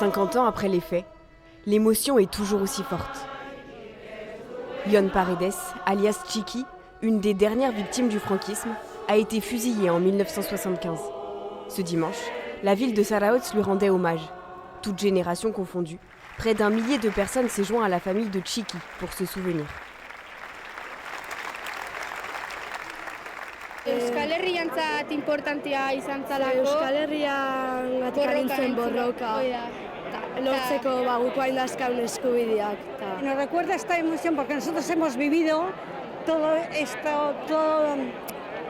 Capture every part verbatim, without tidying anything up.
Cinquante ans après les faits, l'émotion est toujours aussi forte. Yon Paredes, alias Chiqui, une des dernières victimes du franquisme, a été fusillé en mille neuf cent soixante-quinze. Ce dimanche, la ville de Zarautz lui rendait hommage. Toute génération confondue, près d'un millier de personnes s'est joint à la famille de Chiqui pour se souvenir. Euskal Herriantzat importantea izan zalako. Euskal Herrian borrokan agintzen entzun. Borroka. Hoi da. Lortzeko, ba, guk hain dauzkagun eskubideak, ta. Nos recuerda esta emoción porque nosotros hemos vivido todo esto, todo,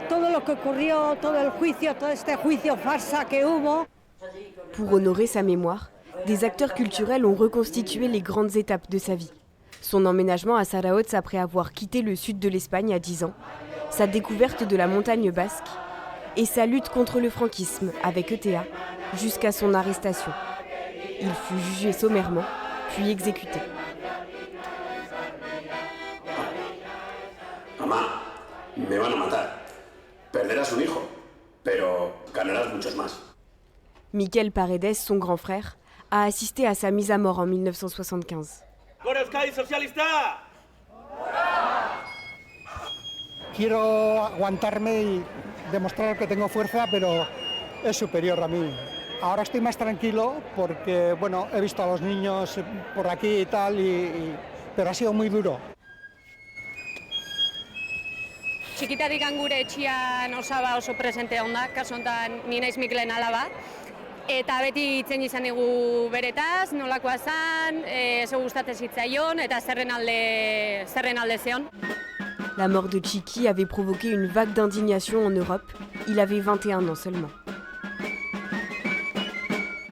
todo lo que ocurrió, todo el juicio, todo este juicio farsa que hubo. Pour honorer sa mémoire, des acteurs culturels ont reconstitué les grandes étapes de sa vie. Son emménagement à Zarautz après avoir quitté le sud de l'Espagne à dix ans, sa découverte de la montagne basque et sa lutte contre le franquisme avec E T A jusqu'à son arrestation. Il fut jugé sommairement, puis exécuté. Mamá, me van a matar. Perderás un hijo, pero ganarás muchos más. Miquel Paredes, son grand frère, a assisté à sa mise à mort en mille neuf cent soixante-quinze. Gora Euskadi Sozialista! Quiero aguantarme y demostrar que tengo fuerza, pero es superior a mí. Ahora estoy más tranquilo porque, bueno, he visto a los niños por aquí y tal, y, y, pero ha sido muy duro. Txikitadikan gure etxian osaba oso presente onda, kasu hontan ni naiz Miklen alaba, eta beti hitzen izan digu beretaz, nolakoa zan, eh, ze gustatzen zitzaion, eta zerren alde, zerren alde zeon. La mort de Chiqui avait provoqué une vague d'indignation en Europe. Il avait vingt et un ans seulement.